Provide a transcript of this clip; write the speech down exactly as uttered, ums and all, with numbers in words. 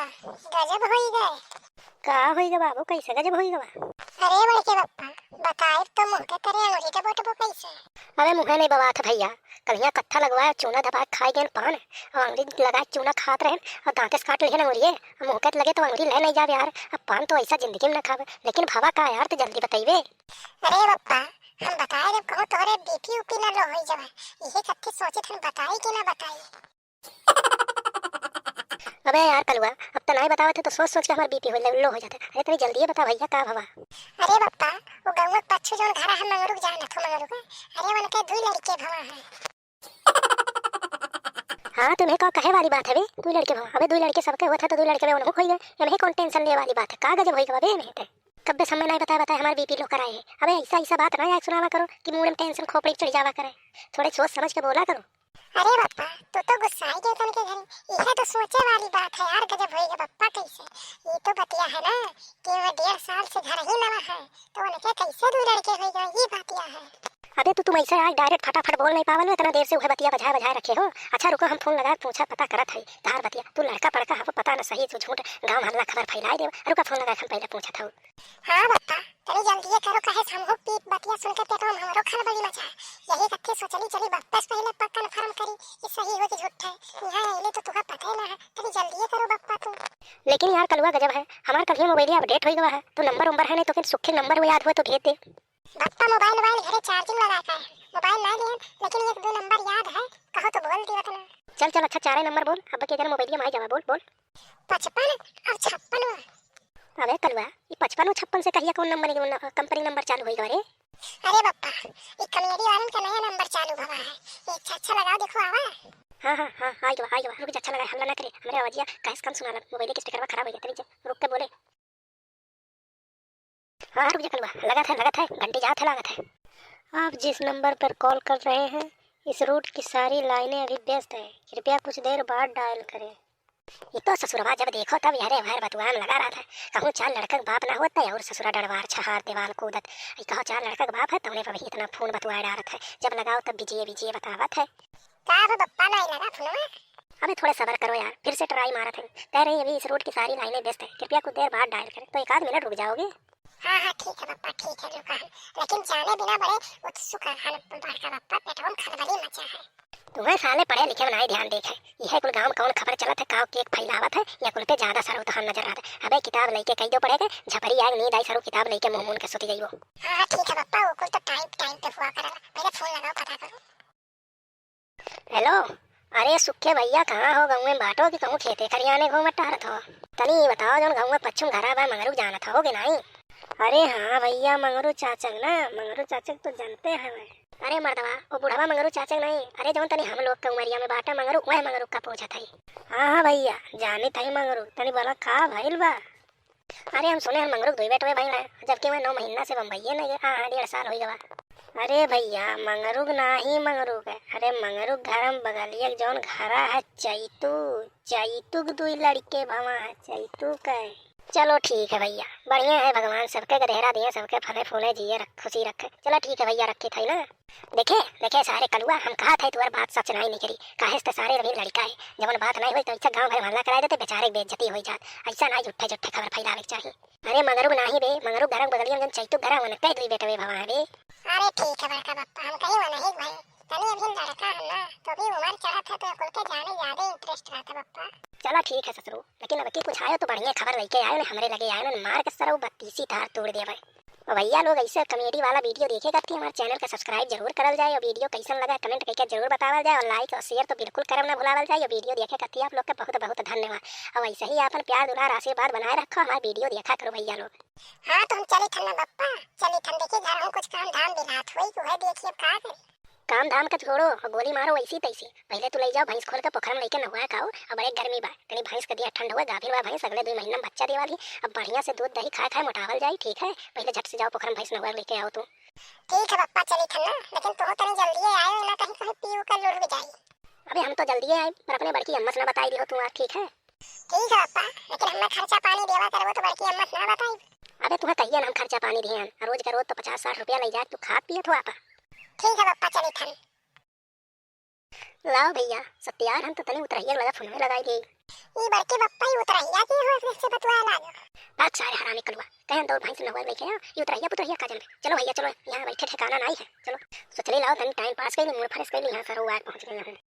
गजब होई गए। का होई गा बाबू, कैसे गजब होई गा बा? अरे बड़के बप्पा, बताए तो मुँह के तरे अंगुरी दबोटबो कैसे? अबे मुँहे नहीं बबात है भैया, कल हियाँ कत्था लगवाए, चूना दबा के खाए गए पान, और अंगुरी लगा के चूना खात रहे, और दांते से काट लिहे अंगुरिये, और मुँह के लगे तो अंगुरी ले नहीं जावे यार। अब पान तो ऐसा जिंदगी में ना खावे, लेकिन भवा का यार, तो जल्दी बताइबे। अरे बप्पा, हम बताए जब कहूँ तोहरे बीपी उपी ना लो होई जावे, यही कत्थी सोचित हम बताई कि ना बताई। अबे यार कलुआ, अब त नाई बतावत है तो सोच सोच के हमार बीपी हो लो हो जाता है। अरे तनी जल्दी बता भैया, का भवा? अरे बप्पा, वो गौवा के पच्छु जौन घरा है मंगरू के, जान रखो मंगरू के। अरे उनके दुई लड़के भवा है। हाँ, तुम्हें का कहे वाली बात है बे, दुई लड़के भवा? अबे दुई लड़के सबके होत है तो दुई लड़के बे उनहु होई गए। एमे कौन टेंशन ले वाली बात है? का गजब होई गवा बे एमे ते? कब्बे समय नाई बताए बताए हमार बीपी लो कराए है। अबे ऐसा ऐसा बात ना यार सुनावा करो कि मूड में टेंशन खोपड़ी चढ़ जावा करे। थोड़े सोच समझ के बोला करो। अरे बप्पा, तू तो गुस्साई गए तन के घरे। यह तो सोचे वाली बात है यार, गजब होई गा बप्पा कैसे? ये तो बतिया है ना कि वो डेढ़ साल से घर ही नवा है, तो उनके कैसे दो लड़के होई गए, ये बतिया है। अबे तू, तुम ऐसे आज डायरेक्ट फटाफट बोल नहीं पावल, इतना देर से वह बतिया बजाए बजाए रखे हो। अच्छा रुको, हम फोन लगा पूछा पता करत है तहार बतिया। तू लड़का पड़का हव, पता न सही तू झूठ, गाँव हल्ला खबर फैलाए देव। रुका, फोन लगा हम पहले पूछत हूँ। हाँ बप्पा, तनी जल्दिए करो, काहे से हमहू पीप बतिया सुन के पेटवा में हमरो खलबली मचा है। यही कत्थे सोचली चली बप्पा से पहले पक कन्फर्म करी कि सही हो कि झूठ है। यहाँ अइले तो तुहा पता ही ना है, तनी जल्दिए करो बप्पा तू। लेकिन यार कलुआ गजब है, हमार कल ही मोबाइल अपडेट हो गवा है, तो नंबर उम्बर है नहीं तो फिर सुखे नंबर वो याद हुआ तो भेज दे। बप्पा मोबाइल मोबाइल घरे चार्जिंग लगा का है, मोबाइल ना लिए, लेकिन एक दो नंबर याद है, कहो तो बोल दिया था ना। चल चल, अच्छा चारे नंबर बोल, अब के जरा मोबाइल में आ जावा, बोल बोल। पचपन और छप्पन। अबे कलुआ, ये पचपन और छप्पन से कहिया कौन नंबर, ये कंपनी नंबर चालू होई गवा रे? अरे बप्पा, ये कॉमेडी वालन का नया नंबर चालू भवा है। ये अच्छा, अच्छा लगाओ, देखो आवा। हाँ हाँ हाँ, आई गवा, आई गवा, रुक जा, अच्छा लगा, हल्ला ना करे, हमरे आवाजिया कहे से कम सुनाला, मोबाइल के स्पीकरवा खराब हो गया, तनी जा, रुक के बोले। हाँ रुक जा कलुआ, लगत है, लगत है, घंटी जात है, लागत है। आप जिस नंबर पर कॉल कर रहे हैं, इस रूट की सारी लाइनें अभी व्यस्त हैं, कृपया कुछ देर बाद डायल करें। ये तो ससुरवा जब देखो तब यहरे वहर बतुआ में लगा रहा था। कहूँ चार लड़का के बाप ना होता और ससुरा डरवार छहार देवाल कूदत। ये कहो चार लड़का के बाप है, तौने पर भी इतना फोन बतुआ डारत है। जब लगाओ तब बिजिए बिजिए बतावत है। का अब बप्पा नहीं लगा फोनवा? अबे थोड़ा सबर करो यार, फिर से ट्राई मारत है। कह रही अभी इस रूट की सारी लाइनें व्यस्त है, कृपया कुछ देर बाद डायल करें। तो एक आध मिनट रुक जाओगे? हाँ हाँ ठीक है बप्पा, ठीक है रुका है, लेकिन जाने बिना बड़े उत्सुक है बड़का बप्पा, पेटवा में खलबली मचा है। तुम्हें साले पढ़े लिखे में नाई ध्यान देखे, यह कुल गाँव में कौन खबर चलत है, काव केक फैलावत है, या कुल पे ज्यादा सर उतहान नजर रहत है। अबे किताब लेके कई दो पढ़े के, झपरी आग नींद आई सरू किताब लेके मुंह मुन के सुत जाइबो। हाँ हाँ ठीक है बप्पा, वो कुल तो टाइम टाइम पे हुआ करेला, पहले फोन लगाओ पता करो। हेलो, अरे सुखे भैया कहाँ हो, गाँव में बाटो कि कहूँ खेते खरियाने घूमत टहरत हो? तनी ये बताओ जौन गाँव में पच्छुम घरा बा मंगरू जानत हो कि नाई? अरे हाँ भैया, मंगरू चाचक ना, मंगरू चाचक तो जानते हैं मैं। अरे मर्दवा, वो बुढ़वा मंगरू चाचक नहीं, अरे जौन तनी हम लोग के उमरिया में बाटा मंगरू, वह मंगरू का पूछत हई। हाँ हाँ भैया, जानित हई मंगरू, तनी बोला का भइल बा? अरे हम सुने हैं मंगरू के दुई बेटवे भइल हैं, जबकि वह नौ महीना से बम्बइये नहीं गए, हाँ हाँ डेढ़ साल हो गवा। अरे भैया, मंगरू के नाही मंगरू के, अरे मंगरू के घर में बगलिया के जौन घरा है चैतू, चैतू के दुई लड़के भवा है, चैतू के। चलो ठीक है भैया, बढ़िया है, भगवान सबके गदेहरा दिए, सबके फले फूले जिए रख, खुशी रखे। चलो ठीक है भैया, रखे थे ना। देखे, देखे सारे कलुआ, हम कहा थे तुम्हारे बात सच नहीं निकली, काहे से सारे अभी लड़का है, जवन बात नहीं हुई तो ऐसा गाँव भर में हल्ला कराए देते, बेचारे की बेइज्जती हुई जात, ऐसा नहीं झूठे झूठे खबर फैलावे के चाहिए। अरे मंगरू के नाही बे, मंगरू के घर में बगलिया में जौन चैतू घर है, उनके दुई बेटवे भवा है बे। अरे ठीक है बड़का बप्पा, हम कहीं वो नहीं भाई, तनी अभी लड़का है ना, तो अभी उम्र चढ़त है तो कुल के जाने ज्यादा इंटरेस्ट रहता बप्पा। चला ठीक है ससुरू, लेकिन अब की कुछ आयो तो बढ़िया खबर लेके आयो ने, हमरे लगे आयो ने, मार के सरऊ बत्तीसी तार तोड़ देबे। और भैया लोग ऐसे कॉमेडी वाला वीडियो देखे खातिर हमारे चैनल का सब्सक्राइब जरूर करल जाए और वीडियो कैसन लगा कमेंट करके जरूर बतावल जाए और लाइक और शेयर तो बिल्कुल करब ना भुलावल जाए। और वीडियो देखे खातिर आप लोग का बहुत बहुत धन्यवाद और ऐसे ही आपन प्यार दुलार आशीर्वाद बनाए रखो, हमारे वीडियो देखा करो भैया लोग। हाँ तो हम चली थन ना बप्पा, चली थन, देखी घर हम कुछ काम धाम बिलात हुई कि वह देखिए का करी। काम धाम के छोड़ो और गोली मारो वैसी तैसी। पहले तू ले जाओ भैंस खोल के पोखर में लेके नहुआ के आओ। अब बड़े गर्मी बा, तनी भैंस के दिया ठंड हुआ, गाभिन बा भैंस, अगले दो महीना में बच्चा देवाली। अब बढ़िया से दूध दही खाए खाए मोटावल जाई, ठीक है? पहले झट से जाओ पोखर में भैंस नहुआ के लेके आओ तू। ठीक है बप्पा, चली थन ना, लेकिन तू तनी जल्दी आयो ना, कहीं कहीं पीऊ का लुढ़क जाई। अबे हम तो जल्दी आए, पर अपने बड़की अम्मा से ना बताई दियो तू, ठीक है? ठीक है बप्पा, लेकिन हमें खर्चा पानी देवा करबो तो बड़की अम्मा से ना बताई। अबे तुम्हें कहिए ना हम खर्चा पानी दिए हैं, रोज का रोज तो पचास साठ रुपया ले जाए, तू खात पियत हो आपा। ठीक है बप्पा, चली थन। लाओ भइया, सत्यार हम तो तनी उतरहिया लगा फोनवे लगाई दे। ई बड़के बप्पा, ई उतरहिया के हो से बतवा लाग। बात सारे हरामी कलुआ, कहे हम दौड़ भैंस नहवाई लेके आओ, ई उतरहिया पुतरहिया का जानबे। चलो भइया, चलो, यहाँ बैठे ठिकाना नाहीं है, चलो। सोचले लाओ तनी टाइम पास कइली, मूड फ्रेश कइली, यहाँ सरऊ आके पहुँच गए हैं।